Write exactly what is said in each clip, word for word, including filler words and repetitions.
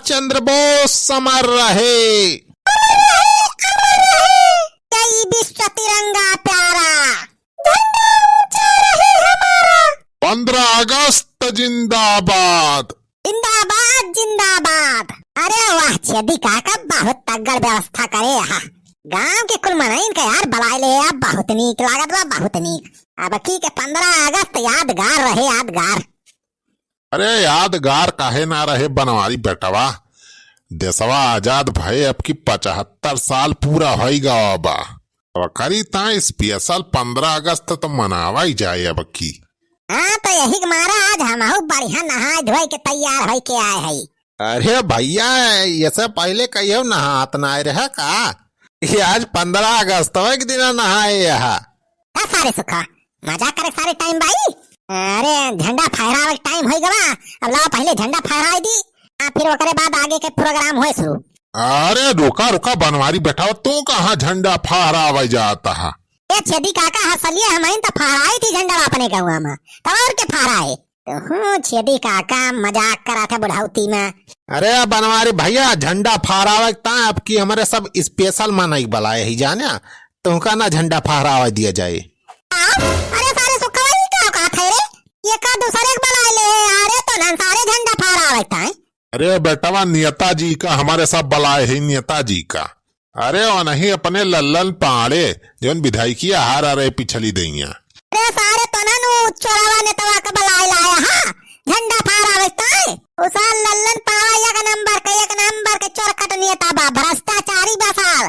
चंद्र बोस अमर रहे। अमर रहे, अमर रहे। जय विश्व तिरंगा प्यारा। झंडा ऊंचा रहे हमारा। पन्द्रह अगस्त जिंदाबाद। जिंदाबाद, जिंदाबाद। अरे वाह, छेदी काका बहुत तगड़ व्यवस्था करे यहाँ। गांव के कुल मनइन के यार बलाए ले, अब बहुत नीक लागत बा, बहुत नीक। अब की के पन्द्रह अगस्त यादगार रहे, यादगार। अरे यादगार काहे ना रहे बनवारी बेटवा, देशवा आजाद भये अब की पचहत्तर साल पूरा होई गवा बा। अब करी ता special पन्द्रह अगस्त तो मनावा ही जाए अब की। हाँ, तो यही के मारा आज हमहू बढ़िया नहाए धोए के तैयार होई के आए हई। अरे भैया, ये से पहले कहियो नहात ना रहे का? ये आज पन्द्रह अगस्त के दिन नहाए यहाँ। का सारे सुखा, मजाक करे सारे टाइम बाई। अरे झंडा फहरावे के टाइम होई गवा, अब लाओ पहले झंडा फहराए दी, आ फिर ओकरे बाद आगे के प्रोग्राम होए शुरू। अरे रुका रुका बनवारी बेटवा, तू कहाँ झंडा फहरावे जाता है? ए छेदी काका हंसलिए, हमइन त फहराई थी झंडा अपने गौवा में, तब और के फहराए? तो हूँ छेदी काका मजाक करा था बुढ़ौती में। अरे बनवारी भैया, झंडा फहरावे ता अब की हमरे सब special मनई बलाए ही जाने, तुमका ना झंडा फहरावे दिया जाए। आ? अरे सारे सुखवा ई का औकात है रे? ये का दूसरे के बलाए ले है? अरे तो नन सारे झंडा फहरावे ताए। अरे बेटवा, नेताजी का हमरे सब बलाए है, नेताजी का। अरे वो नहीं अपने लल्लन पांड़े, जौन विधायकी हार आ रहे पिछली दइया। अरे सारे तो नन उ चोरवा नेतवा के बलाए लाया हा, झंडा फहरावे ताए। उ सार लल्लन पांड़े एक नंबर के, एक नंबर के चोरकट नेता बा, भ्रष्टाचारी बा सार।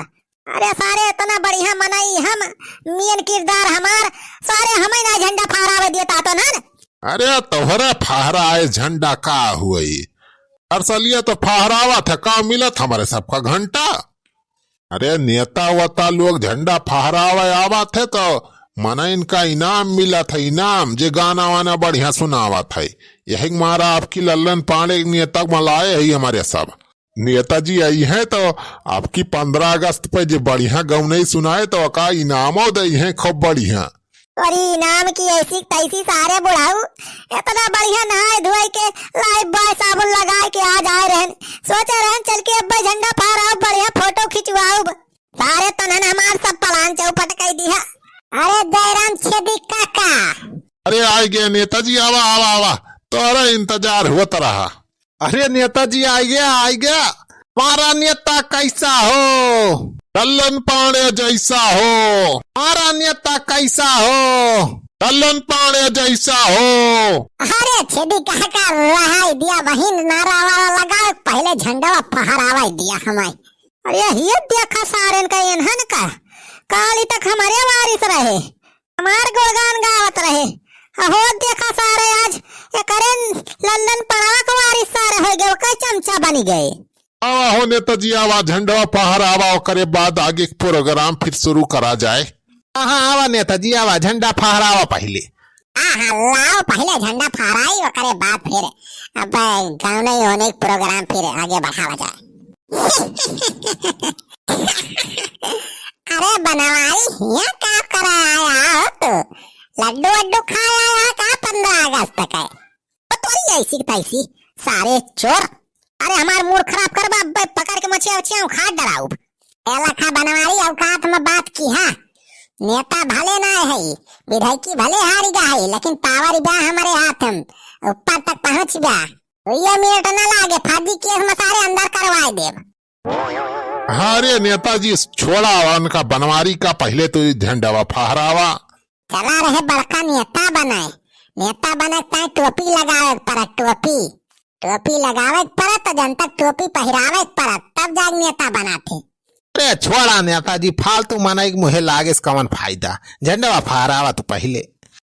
अरे सारे, इतना बढ़िया मनई हम, मेन किरदार हमार, सारे हमें ना झंडा फहरावे देता तो ना। अरे तोहरा फहराए झंडा का हुई? हर सलिया तो फहरावा था, का मिलत हमरे सबका घंटा? अरे नेता वता लोग झंडा फहरावे आवा थे तो मनइन का इनाम मिला था, इनाम, जे गाना वाना बढ़िया सुनावा था। यही मारा अब की लल्लन पांड़े नेता मलाए है हमरे सब। नेताजी आई हैं तो अब की पन्द्रह अगस्त पे जे बढ़िया गौनई सुनाए तो ओका इनामो दई हैं खूब बढ़िया। अरे इनाम की ऐसी तैसी सारे बुढ़ऊ, इतना बढ़िया नहाए धोए के लाइफ बॉय साबुन लगाए के आज आए रहन, सोचे रहन चल के अब्बे झंडा फहराउब, बढ़िया फोटो खिंचवाउब। सारे तनन हमार सब प्लान चौपट कर दिया। अरे जयराम छेदी काका। अरे आए गया नेताजी, आवा आवा आवा, तोरा इंतजार हुआ रहा। अरे नेताजी आ गया, आ गया। हमारा नेता कैसा हो? लल्लन पांड़े जैसा हो। हमारा नेता कैसा हो? लल्लन पांड़े जैसा हो। अरे छेदी काका रहाई दिया बहिन, नारा वारा लगाओ, पहले झंडवा फहरावा दिया हमारे। अरे ये देखा सारेन का, इन्हन का काली तक हमारे वारिस रहे, हमार गुणगान गावत रहे। अहो देखा सारे आज एकरे लल्लन पड़वा के वारिस सारे हो गए, ओकर चमचा बनी गए। आवा हो नेताजी, आवा झंडवा फहरावा, ओकरे बाद आगे के प्रोग्राम फिर शुरू करा जाए। हाँ, हाँ, आवा नेताजी, आवा झंडा फहरावा पहले। हाँ, हाँ, लाओ पहले झंडा फहराई, ओकरे बाद फिर अब गाने होने के प्रोग्राम फिर आगे बढ़ावा जाए। अरे बनवारी, हियाँ का करा आया हो तू? लड्डू वड्डू खाया आया का पन्द्रह अगस्त के? ओ तोरी ऐसी की तैसी, सारे चोर। अरे हमार मूड खराब करबा, अब्बे पकड़ के मछिया उछिया उखाड़ डराउब। ए लखा बनवारी, औकात में बात किहा। नेता भले ना है, विधायकी भले हारी गा है, लेकिन पावर बा हमारे हाथ में, ऊपर तक पहुँच बा। दुइये मिनट ना लागे, फर्जी केस में सारे अंदर करवाए देब। हाँ रे नेताजी, छोड़ा उनका बनवारी का, पहले तू झंडवा फहरावा। चला रहे बड़का नेता बनाए, नेता बने ताई टोपी लगावे के पड़त, टोपी, टोपी लगावे के पड़त, तो जनता के टोपी पहिरावे के पड़त, तब जाके नेता बनाते। अरे छोड़ा नेताजी, फालतू मनई के मुहे लागे से कवन फायदा, झंडवा फहरावा तू पहले।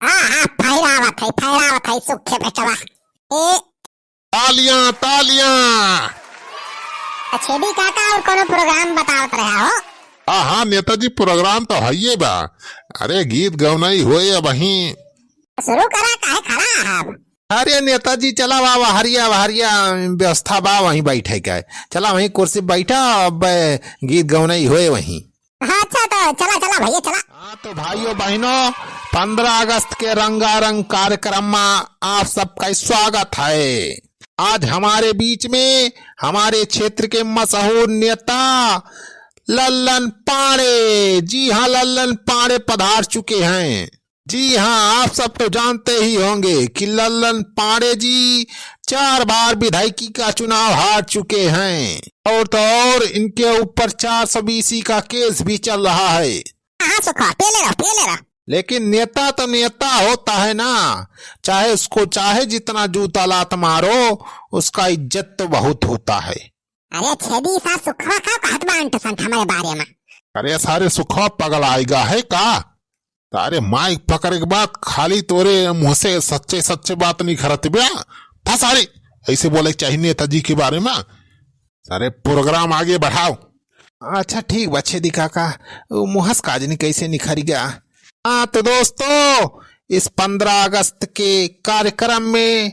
हाँ, हाँ, फहरावत है, फहरावत है, सुखे बेटवा। ए, तालियां, तालियां। अच्छा, छेदी काका, और कोनो प्रोग्राम बतावत रहा हो? हाँ, हाँ, नेताजी, प्रोग्राम तो हइये बा। अरे, गीत गवनई होए अबहीं। शुरू करा, काहे खड़ा है अब? अरे, नेताजी, चला वा, वहरिया, वहरिया व्यवस्था बा, वहीं बैठे के। चला, वहीं कुर्सी बैठा, अब गीत गवनई होए वहीं। हाँ, अच्छा, तो चला, चला भैया, चला। हाँ, तो भाइयों, बहिनों, पन्द्रह अगस्त के रंगारंग कार्यक्रम में आप सबका स्वागत है। आज हमारे बीच में हमारे क्षेत्र के मशहूर नेता लल्लन पांडे, जी हाँ, लल्लन पांडे पधार चुके हैं। जी हाँ, आप सब तो जानते ही होंगे कि लल्लन पांडे जी चार बार विधायकी का चुनाव हार चुके हैं, और तो और इनके ऊपर चार सौ बीसी का केस भी चल रहा है। हाँ, सुखा, पेले रहा, पेले रहा। लेकिन नेता तो नेता होता है ना, चाहे उसको चाहे जितना जूता लात मारो, उसका इज्जत तो बहुत होता है। अरे छेदी सा सुखवा का कहत बा अंट संट हमारे बारे में। अरे सारे सुखवा पगलाइगा है का? सारे माइक पकड़े के बाद खाली तोरे मुंह से सच्चे सच्चे बात निखरत बा। था सारे ऐसे बोले के चाहिए नेताजी के बारे में। सारे प्रोग्राम आगे बढ़ाओ। अच्छा ठीक बा छेदी काका, उ मुहस काजनी कैसे निखर गया। हाँ तो दोस्तों, इस पन्द्रह अगस्त के कार्यक्रम में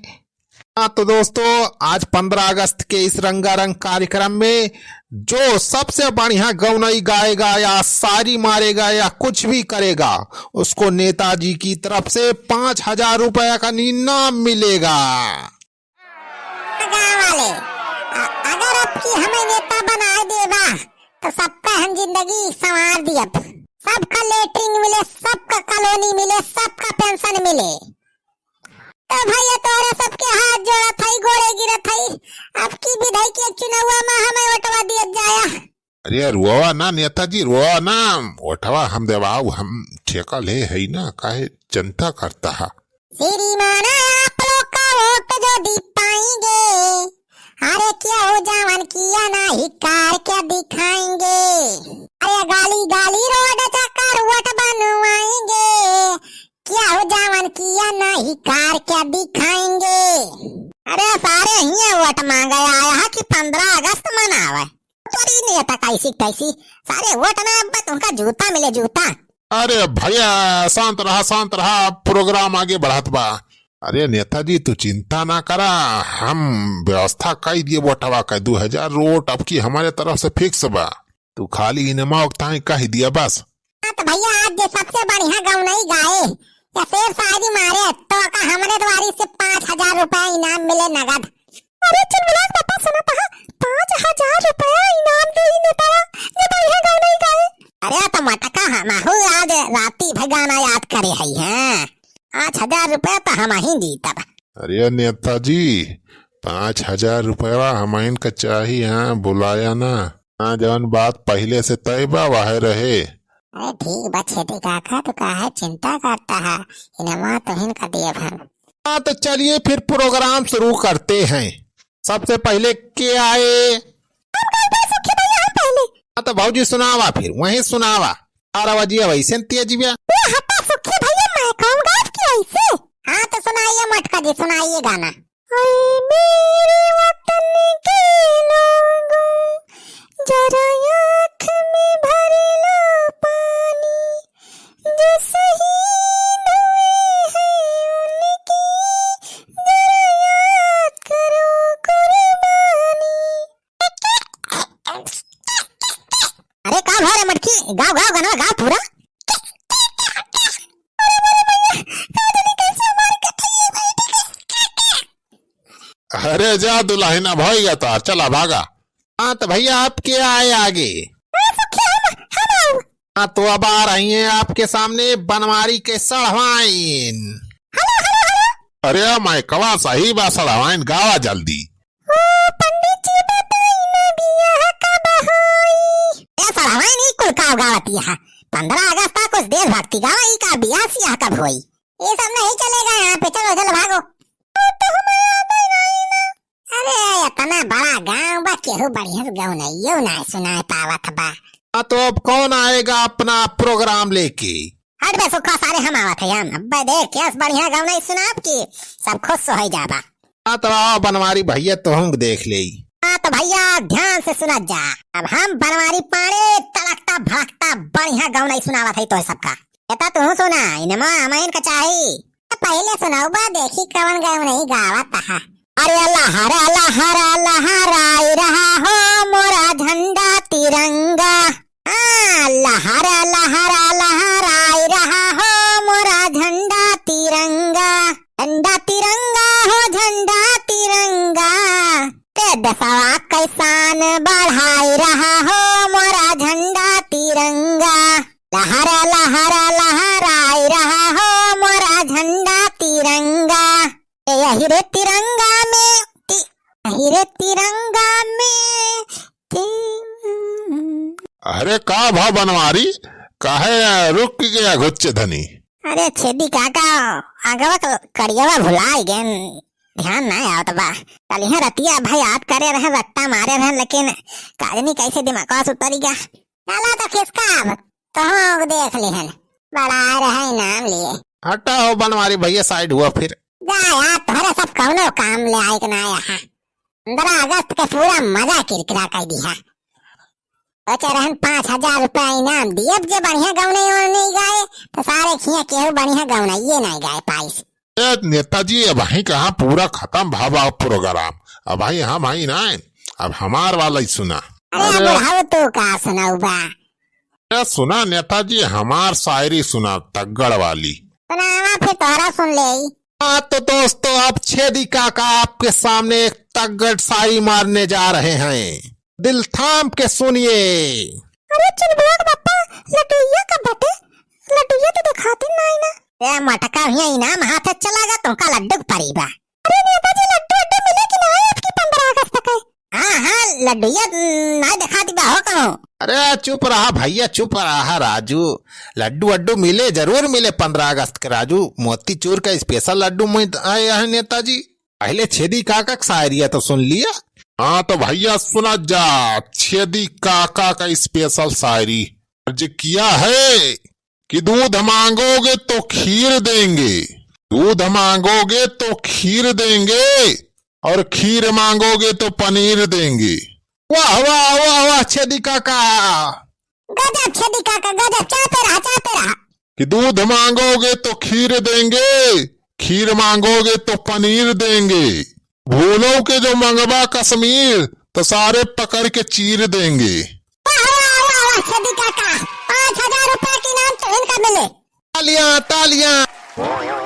हाँ, तो दोस्तों, आज पन्द्रह अगस्त के इस रंगारंग कार्यक्रम में जो सबसे बढ़िया गौनई गाएगा या शायरी मारेगा या कुछ भी करेगा, उसको नेताजी की तरफ से पाँच हजार रुपया का इनाम मिलेगा। गाँव वाले, अ-, अगर अब की हमें नेता बनाए देबा, तो सबका हम जिंदगी संवार दियब। सबका लेटरिन मिले, सबका कॉलोनी मिले, सबका पेंशन मिले। तो भैया तोहरे सबके हाथ जोड़त हई, गोड़े गिरत हई, अब की विधायकी के चुनावा में हमें वोटवा दियत जाया। अरे रोवा ना नेताजी, रोवा ना, वोटवा हम देवाऊ, हम ठेका ले हई ना, काहे चिंता करता है? श्रीमान आप लोग का वोट जो दे पाएंगे, अरे क्या हो जवन किया नहीं कार क्या दिखाएंगे, अरे गाली गाली रोड चक्कर वोट बनवाएंगे, क्या हो जवन किया नहीं कार क्या दिखाएंगे। अरे सारे हियाँ वोट मांगे आया है कि पन्द्रह अगस्त मनावे। तोरी नेता कैसी कैसी, सारे वोट ना अब तुमका जूता मिले जूता। अरे भैया शांत रहा, शांत रहा, प्रोग्राम आगे बढ़त बा। अरे नेताजी तू चिंता ना करा, हम व्यवस्था कई दिए वोटवा का, दो हजार वोट अब की हमारे तरफ से फिक्स बा, तू खाली इनमा उकताई कह दिया बस। हाँ तो भैया आज जे सबसे बढ़िया गौनई गाए या शेर शायरी मारे तो का हमरे द्वारी से पाँच हजार रुपया इनाम मिले नगद। अरे चुलबुलाक पापा सुना तो, पाँच हजार रुपया इनाम दे ई नेतावा जे बढ़िया गौनई गाए। अरे तो मटका हमहू आज राती भर गाना याद करे हई हैं। पाँच हजार रुपया तो हम ही जीतब। अरे नेताजी, पाँच हजार रुपया हमहिन का चाही, हाँ, बुलाया ना। हाँ, जवन बात पहिले से तय बा, वह रहे। अरे ठीक बा छेदी काका, तू काहे चिंता करता है, इनामा तोहिन का देब हम। हाँ, तो चलिए फिर प्रोग्राम शुरू करते हैं। सबसे पहिले के आए? हम गाइबे सुखी भैया, हम पहिले। हाँ, तो भौजी सुनावा फिर, वहीं सुनावा। अरे वजिया वैसे न तेज बा। ए हटा सुखी भैया, मैं कहूँ गाइब की ऐसे? हाँ, तो सुनाइए मटका जी, सुनाइए गाना। ऐ मेरे वतन के लोगों, जरा आँख में भर लो पानी, जो शहीद हुए हैं उनकी, जरा याद करो कुर्बानी। अरे का भा रे मटकी, गाओ, गाओ, गाना गाओ पूरा। अरे जा दुल्हन, अब होइगा तोहार, चला भागा। हाँ तो भैया, अब के आए आगे? हाँ तो अब आ रही हैं आपके सामने बनवारी के सड़वाइन। अरे माइकवा सही बा, सड़वाइन गावा जल्दी। ओ पंडित जी, बताई ना बियाह कब होई? ए सड़वाइन, ई कुल का गावत यह? पन्द्रह अगस्त का कुछ देशभक्ति गावा, ई का बियाह सियाह कब होई? ये सब नहीं चलेगा यहाँ पे, चलो, चलो, भागो। ओ, तो हमें याद ही नहीं ना। अरे, इतना बड़ा गांव बा, केहू बढ़िया से गौनइयो ना सुनाए पावत बा। हाँ, तो अब कौन आएगा अपना प्रोग्राम लेके? हट बे सुखा, सारे हम आवत है, हम। अब्बे देख, कैस बढ़िया गौनई सुनाब की सब खुश हो जाबा। हाँ, तो आओ बनवारी भैया, तो हम देख ले। हाँ, तो भैया ध्यान से सुनत जा। अब हम बनवारी पांड़े तड़कता भड़कता बढ़िया गौनई सुनावत है तो सबका। एता तू सुना, इनमा अमैन का चाही। पहिले सुनाऊ बा, देखी कवन गौनई गावत हा। अरे लहरा, लहरा, लहराई रहा हो मोरा झंडा तिरंगा। हाँ, लहरा, लहरा, लहराई रहा हो मोरा झंडा तिरंगा। झंडा तिरंगा हो, झंडा तिरंगा। देसवा कै शान बढ़ाई रहा हो मोरा झंडा तिरंगा, लहरा लहरा लहराई रहा हो मोरा झंडा तिरंगा। ए, यही रे तिरंगा में ति-, यही रे तिरंगा में ति-। अरे का भा बनवारी, काहे रुक गया घुच्चे धनी? अरे छेदी काका, आगवा क-, करियवा भुलाई गेन, ध्यान नाहीं आवत बा। कलिहे रतिया भाई याद करे रहे, रट्टा मारे रहे, लेकिन काजनी कैसे दिमागवा से उतरी गया। चला तो खिसका अब, तोहूँ देख लिहन, बड़ा रहे नाम लिए। हटा हो बनवारी भैया, side हुआ फिर। जा यार, तोहरे सब कौनो काम ले आए के ना यहाँ। पन्द्रह अगस्त के पूरा मजा किरकिरा कर दिया। सोचे रहन पाँच हजार रुपया इनाम दियब, जे बढ़िया गौनई ओनई गाए, तो सारे खिया केहू बढ़िया गौनइये नाहीं गाए पाइस। ए नेताजी, अबहीं कहाँ पूरा खतम भा बा program, अबहीं हम हई ना, अब हमार वाला ही सुना। अरे अरे। बुढ़ऊ, तू का सुनाऊ बा? ए सुना नेताजी, हमार शायरी सुना, तगड़ वाली। सुनावा फिर, तोहरा सुन ले। हाँ तो दोस्तों, अब छेदी काका आपके सामने एक तगड़ शायरी मारने जा रहे हैं, दिल थाम के सुनिए। अरे चुलबुआ के बापा, लड्डुइया कब बटे? लड्डुइया तो दिखाते नाई ना। ए मटका, हिया इनाम हाथे चला गा, तोहका लड्डू के परी बा। अरे नेताजी, लड्डू वड्डू मिले कि नाई आपकी पन्द्रह अगस्त के? हाँ, हाँ, लड्डुइया, न, नाई दिखाती बा हो कहूँ। अरे चुप रहा भैया, चुप रहा राजू। लड्डू वड्डू मिले, जरूर मिले पन्द्रह अगस्त के राजू। मोतीचूर का special लड्डू में आए हैं नेताजी। पहले छेदी काका का शायरिया तो सुन लिया। हाँ तो भैया सुना जा, छेदी काका का special शायरी। अर्ज किया है कि दूध मांगोगे तो खीर देंगे, दूध मांगोगे तो खीर देंगे, और खीर मांगोगे तो पनीर देंगे। वाह, वाह, वाह, वाह, छेदी काका। गजब छेदी काका, गजब, चाहते रहा, चाहते रहा। कि दूध मांगोगे तो खीर देंगे, खीर मांगोगे तो पनीर देंगे, भूलो के जो मंगबा कश्मीर, तो सारे पकड़ के चीर देंगे। वाह, वाह, वाह, वाह, छेदी काका, पाँच हजार रुपया के इनाम तो इनका मिले। तालियां, तालियां।